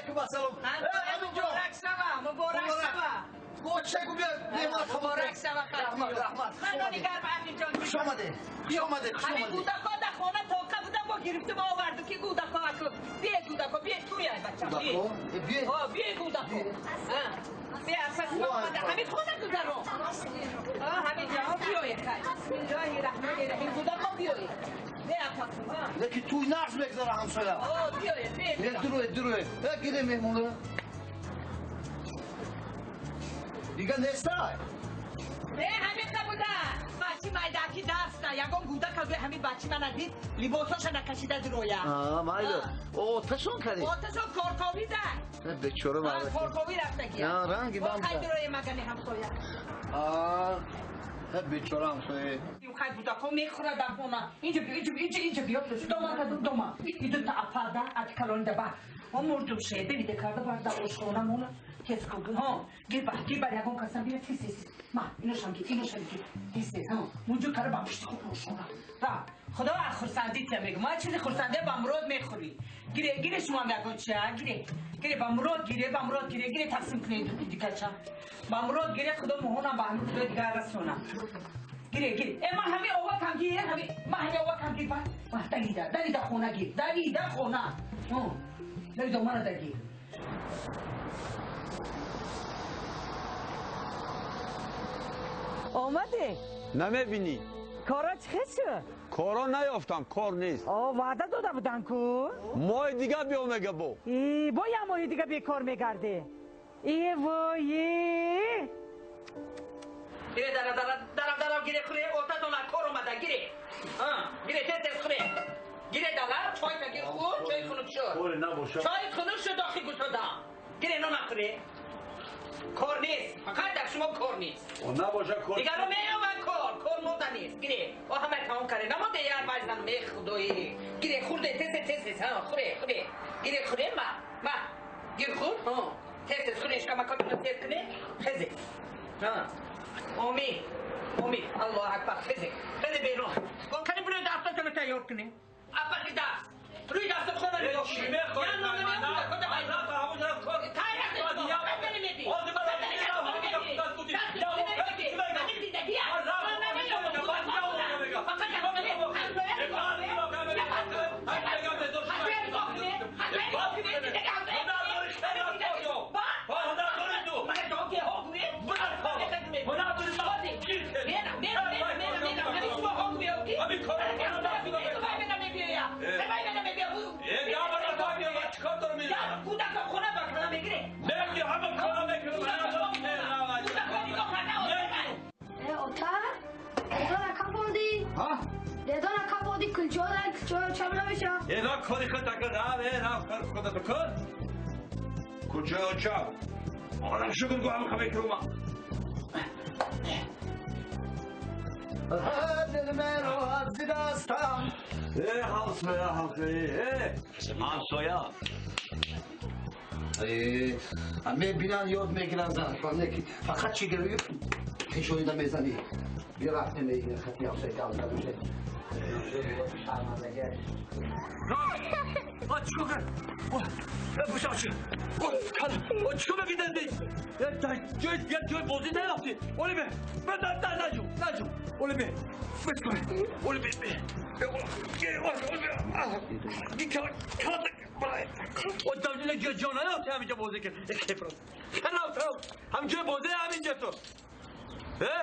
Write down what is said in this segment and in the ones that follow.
Алейкум ассалом. Муборак шава, муборак шава. Боча гу биё, меҳмон муборак шава. Раҳмат, раҳмат. Ман нони гарм Аминҷон. Хуш омадед. Хуш омадед, хуш ҳамин омадед. Гудако дар хона тоқа будам, бо гирифтум оварду ки гудако аку. Бие гудако, бие туяй бачам. Гудако? Э, бие. О, бие гудако. Бие асас ма омада. Ҳамин хона гузаро. О, ҳамин ҷо биёед хай. Бисмиллоҳи раҳмони раҳим. Гудако биёед. Бие апасум, ҳа. Лекин туй нағз мегзара ҳамсоя. О, биёед, бие. Е, дуруед, дуруед. Э, гире меҳмонро. Дига нестай? Не, ҳамин буда. Бачи майдаки дарста. Ягон гудака гӯй ҳамин бачи мана дид, либосоша накашида дуроя. Аа, майли. Оташон кардӣ? Оташон корковӣ да. Э, бечора мардак. Корковӣ рафтагия. А, ранги бам. Хай дуроя магани ҳамсоя. Аа, э, бечора ҳамсоя. Хай гудако мехӯрад дар хона. Инҷо биё, инҷо, инҷо, инҷо биё. Дома каду дома. Иду та апада, ати калонида ба. О, мурдум шеде виде карда бар да ошхона мона. Тез ку. Ҳо, гир ба, гир ба ягон касам бира тез тез. Ма, иношам гир, иношам гир. Тез тез, ҳо. Мунҷо кара ба пушти худ ошхона. Ра, худо аз хурсандӣ тия мегӯ. Ма чизи хурсандӣ ба мурод мехӯрӣ. Гире, гире шумо ҳам ягон чия, гире. Гире ба мурод гире, ба мурод гире, гире тақсим кунед дигача. Ба мурод гире, худо моҳонам ба ҳамин худои дигар расона. Гире, гире. Э, ма ҳамин ова кам гир, ҳамин, ма ҳамин ова кам гир, ба. Ма давида, давида хона гир, давида хона. Ҳо, давида мана да гир. Омадӣ? Намебинӣ. Кора чӣ хел шуд? Коро наёфтам, кор нест. О, ваъда дода будан ку? Моҳи дига биё мега бо. И, бо як моҳи дига бекор мегардӣ. И, вой. Гире, дара, дара, дара, дара, гире, хуре, отатона кор омада, гире. А, гире, тез, тез, хуре. Гире, дара, чой та гир, хур, чой хунук шуд. Коре набошад. Чой хунук шуд, охи гусодам. Гире, нона хуре. Кор нест, фақат дар шумо кор нест. О, набошад кор. Дигаро меёбанд кор, кор мода нест. Гире, о, ҳама тамом карде. Намонде яр вайзан, мех худои. Гире, хурде, тез, тез, тез, ҳа, хуре, хуре. Гире, хуре, ма, ма. Гир, хур, ҳа. Тез, тез, хуре, шикамакотона сер куне, хезе. Ҳа. Омин, омин, Аллоҳ акбар, хезе. Хезе берун. Кани буре дастатонро тайёр кунем. Апаси даст. Рӯи дастархона нигоҳ Чӣ кунед. мехоҳӣ? Я нона мехӯрам, худо вайзан. Тайёр кунед. کاری خود تکر نه نه کار خود تکر کجا چا آرام شکر گو هم خبر کروما دل مرا از دستم. ای همسایه، همسایه، ҳамсоя. Э, мебинан, ёд мегиран зан ки фақат чӣ гирӣ пешонида мезанӣ. Бия рафтем хати ҳамсоя гап задем. Шармандагӣ. А, чикор кард? Пушавчи. О, чикор мекиденди? Ҷой, ҷой бозӣ наёфтӣ. Оли бе. Наҷу, наҷу. Оли бе. Оли бе. О, давле ҷо наёфтӣ ҳаминҷо бозӣ кард. Ҳамин ҷои бозӣ ҳаминҷо ту. Э?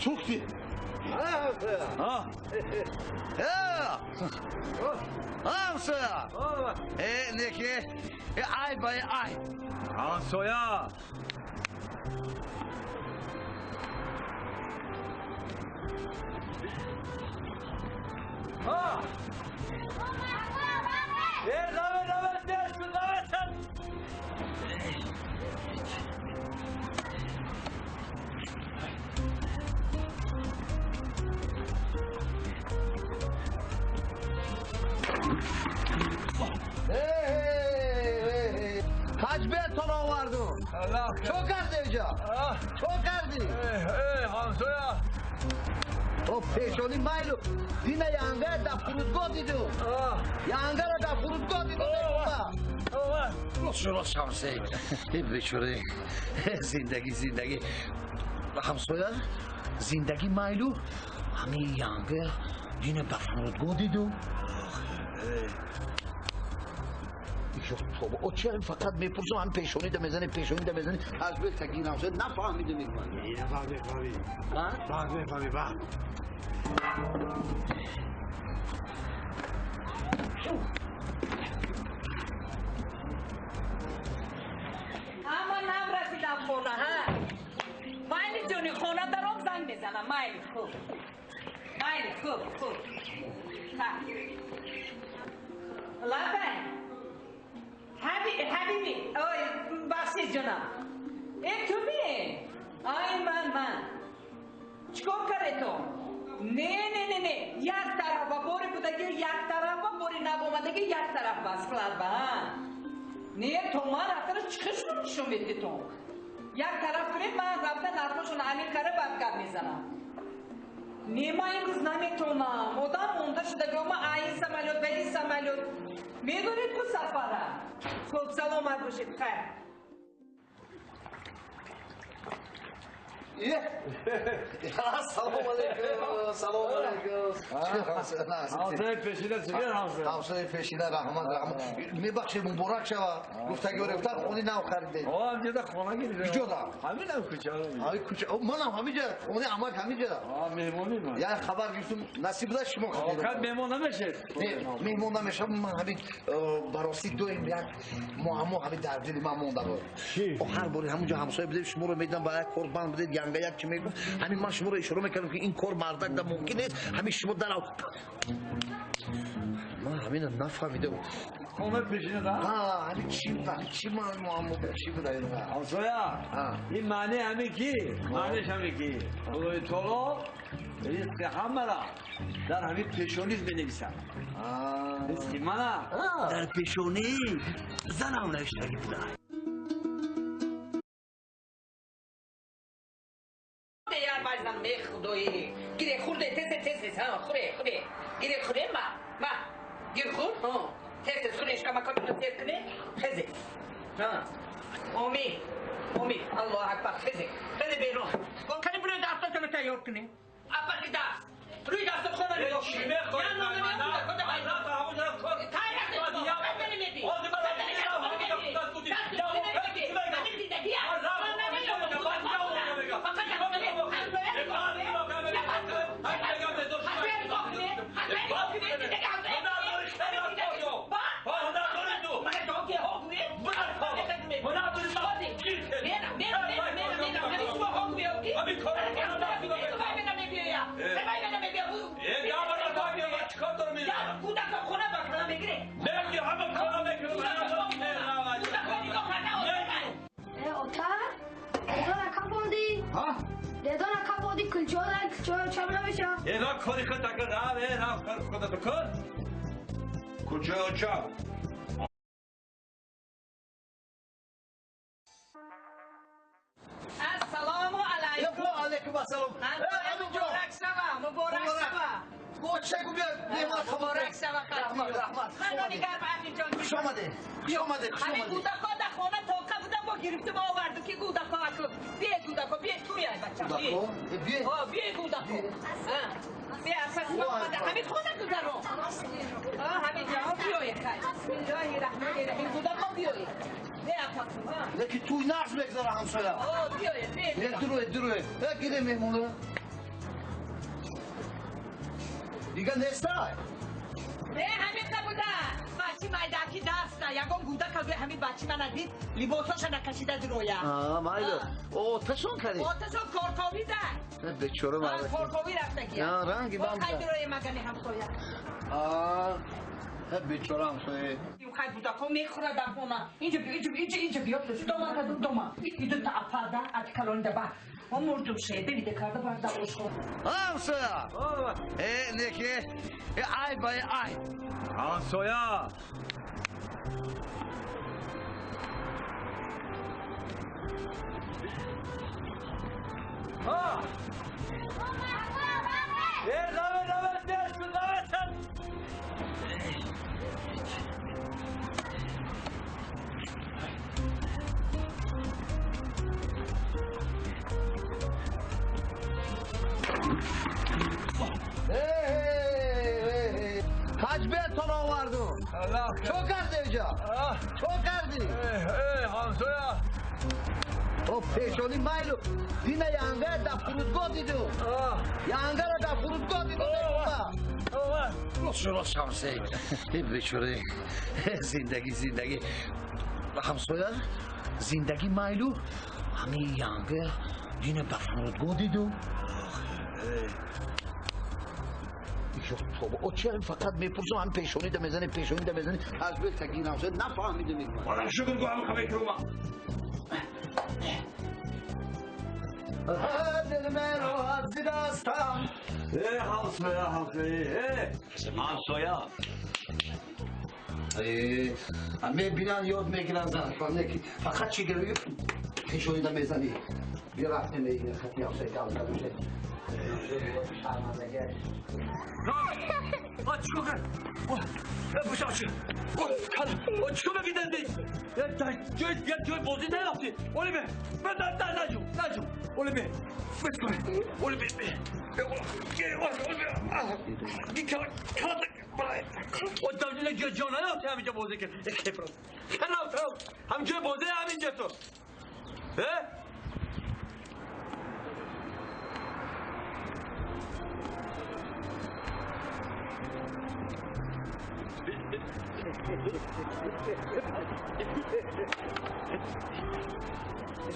Сухти. Ҳамсоя. Ҳамсоя. Э, неки. Э, ай ба ай. Ҳамсоя. Ҳа. Э, раве, раве, деш, раве, сен. تجبیرتون آوردم. چو کردی اینجا؟ چو کردی؟ همسایه. او پیشونی مایلو دینه ینگه در فرودگاه دیدم. ینگه را در فرودگاه دیدم. راست همسایه. بیچاره زندگی زندگی. همسایه زندگی مایلو همین ینگه دینه در فرودگاه دیدم. او چه فقط میپرسم هم پیشونی ده میزنی پیشونی ده میزنی از به تگین همسایه نفهمیده میگم. نفهمی. ها؟ فهمی. اما نم رسیدم خونه ها. مایلی جونی خونه درام زنگ میزنم. مایلی خوب. مایلی خوب خوب. ها. لبه. حبیبی اوی بخشید جونم. ای تو می؟ آی من چیکار کرده تو؟ نه نه نه نه یک طرف با باری بودگی یک طرف با باری نبومدگی یک طرف با اسکلات با ها. نه تو من رفتن چخشون نشون میدی تو. یک طرف کنید من رفتن حرفشون عمیق کرده بعد گپ میزنم. نه من امروز نمیتونم. آدم مونده شده که ما این سمالیوت به این سمالیوت میدونید کو سفره. خب سلامت باشید. خیر. سلام علیکم. سلام علیکم. همسایه پیشینه چیه همسایه؟ همسایه پیشینه رحمت رحمت. میبخشید مبارک شوه. گفتگی رفتن خونه نو خریده. آه همینجا خونه گرفته. کجا دا؟ همین هم کوچه. همین کوچه. منم همینجا خونه عمک همینجا. آه مهمونی من. یعنی خبر گرفتم نصیب ده شما خریدم. آخر مهمون نمیشه. مهمون نمیشه. من همین براسی دویم یک معما همین در دل من مونده بود. هر باری همونجا همسایه بودیم شما رو میدم با یک قربان بودید ینگه یک چی میگفت همین من شما رو اشاره میکردم که این کار مردک در ممکن نیست همین شما در من همین نفهمیده بود. خونه پیشینه ده؟ ها همین چی بود چی من معما چی بود اینو همسایه این معنی همین کی معنیش همین کی خدای تعالی رزق همه را در همین پیشونیز بنویسم. رزق من در پیشونی زنم نوشته بوده. خدایی گیره خورده تست تست ها خوره خوره گیره خوره ما ما گیر خور ها تست خوره اشکا مکان تست کنه خزه ها امید امید الله اکبر خزه خزه بیرون کنی برو دستاتو تیار کنی اپا دست روی دست خونه نگاه کنی یا نه نه نه خدا کاری خود تکر را را کار خود بکن کجا چا السلام علیکم. و علیکم السلام. مبارک شما مبارک شما. کوچه گو بیا مبارک شما. رحمت رحمت. من نگرم امین جان. خوش آمده خوش آمده خوش آمده. همین گودکا در خانه تاقه بودم با گرفتم آوردم که گودکا بیا گودکا بیا توی ای بچه بیا بیا گودکا بیا پس ما آمده همین خونه گذرم. همین جا بیایه خیر. بسم الله الرحمن الرحیم گودکا بیایه. لیکن توی نقش میگذاره همسایه. بیایه بیا دروه دروه. گیره مهمونه. دیگه نیست. نه همین بوده بچی مایدکی دست یگان گوده که همین بچی من دید لباساش نکشیده درویا. آه مایلو آتشون کردی. آتشون کارکاوی ده. بیچاره مرد. کارکاوی رفته کی. نه رنگی بام. خیلی دروی مگنی همسایه. آه بیچاره همسایه. خیلی بوده که میخوره در خونه اینجا بیا اینجا اینجا اینجا بیا دوما دوما اینجا تا افاده ات کلون ده با و مردم شده میده کرده بر دوش خور. همسایه. ای نیکی ای بای ای. همسایه. ها حجبتون آوردم. چو کردی اینجا؟ چو کردی؟ همسایه. او پیشونی مایلو دینه ینگه در فرودگاه دیدم. ینگه را در فرودگاه دیدم. راست همسایه. بیچاره زندگی زندگی. همسایه زندگی مایلو همین ینگه دینه در فرودگاه دیدم. او چه فقط میپرسم هم پیشونی ده میزنی پیشونی ده میزنی از بیل تگین همسایه نفهمیده میگم. والا شکر گو هم خبر کروما. دل من رو از دستم. ای همسایه همسایه همسایه. میبینن یاد میگیرن زن فقط چی گروی پیشونی ده میزنی بیا رفتیم این خطی همسایه که همسایه میشه. 啊，去看，我，不下去，我看，我去没给他的，就就保证太老的，我那边，那那那就那就，我那边，不去，我那边，我我我啊，你看看这个，我到底那叫叫哪样？他们叫保证给，看到他们叫保证，他们叫做，哎。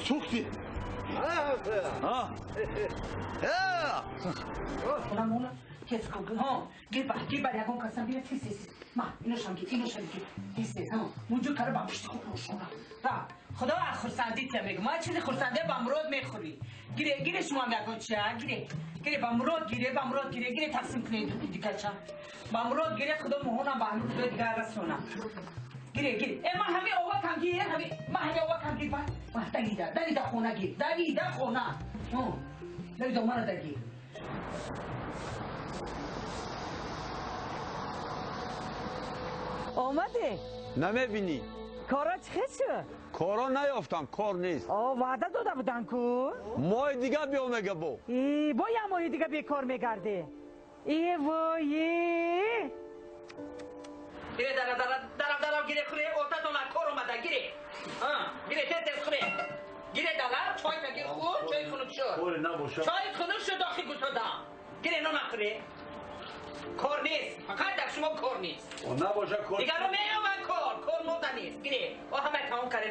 سوختی. ها ها تسکو ها گیر با گیر با یکون کسان بیا تیس تیس ما اینو شام گیر اینو شام گیر تیس تیس ها اونجا کار با پشت خود روشونه را خدا خرسندی ته میگم ما چیزی خرسنده با مراد میخوری گیره گیره شما هم یکون چیه گیره گیره با مراد گیره با مراد گیره گیره تقسیم کنید دیگه چا با مراد گیره خدا مهونم با همین خدا دیگه رسونه گیره گیره ای ما همین آوا کم گیره همین ما همین آوا کم گیر با ما دلیدا دلیدا خونه گیر دلیدا خونه ها دلیدا مرا دگیر آمده؟ نمیبینی. کارا چه شد؟ کارا نیافتم، کار نیست. آه وعده داده بودن کو؟ ماه دیگه بیا میگه با. ای با یه ماه دیگه بیکار میگرده. ای وای. گیره دارم دارم دارم دارم گیره خوره اوتا دونا کار اومده گیره. ها گیره تست خوره. گیره دارم چای تگیر خور چای خنک شد. چای خنک شد داخل گوشادم. گیره نون نخوره. کار نیست، فقط در شما کار نیست. نباشه کار. دیگران میام کار، کار مونده نیست. گیره، آ همه تمام کرده.